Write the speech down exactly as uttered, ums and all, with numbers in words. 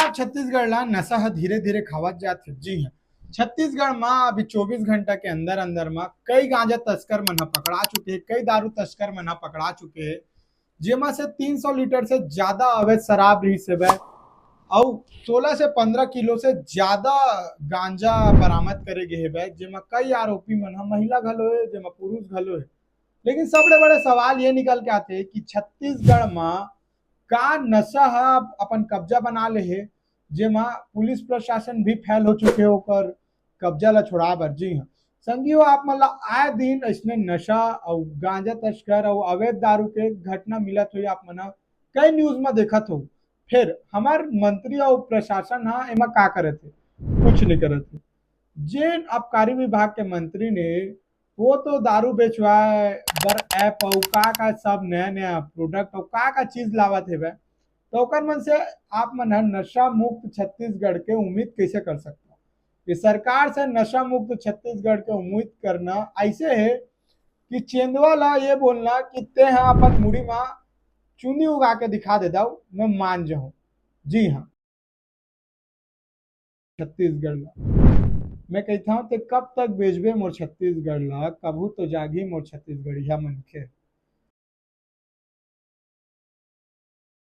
छत्तीसगढ़ ला नशा ह धीरे धीरे खावत जात हे। जी हाँ, छत्तीसगढ़ म अभी चौबीस घंटा के अंदर अंदर म कई गांजा तस्कर मन ह पकड़ा चुके हे, कई दारू तस्कर मन ह पकड़ा चुके हे, जेमा से तीन सौ लीटर से ज्यादा अवैध शराब रहिस हेवय, अउ सोलह से पंद्रह किलो से ज्यादा गांजा बरामद करे गे हेवय, जेमा कई आरोपी मन ह महिला घलो हे, जेमा पुरुष घलो हे। लेकिन सबले बड़े सवाल ये निकल के आथे कि छत्तीसगढ़ म का नशा ह अपन कब्जा बना ले हे, जेमा पुलिस प्रशासन भी फेल हो चुके हे ओकर कब्जा ला छुड़ा बर। जी हाँ संगी हो, आप मन ला आए दिन अइसने नशा अउ गांजा तस्कर अउ अवैध दारू के घटना मिलत होही, आप मन ह कई न्यूज म देखत हो। फिर हमर मंत्री अउ प्रशासन ह एमा का करत हे? कुछ नहीं करत हे। जेन आबकारी विभाग के मंत्री ने वो तो दारू बेचवाए बर ऐप अउ का का सब नया नया प्रोडक्ट अउ का का चीज लावत हेवय, तो ओकर मन से आप मन ह नशा मुक्त छत्तीसगढ़ के उम्मीद कैसे कर सकता? ये सरकार से नशा मुक्त छत्तीसगढ़ के उम्मीद करना ऐसे है कि चेंदवा ला ये बोलना कि ते ह अपन मुड़ी मा चुनी उगा के दिखा दे दाऊ, मैं मान जाऊं। जी हाँ, छत्तीसगढ़ ला मैं कहता हूँ, ते कब तक बेचबे मोर छत्तीसगढ़ ला? कभू तो जागी मोर छत्तीसगढ़िया मनखे।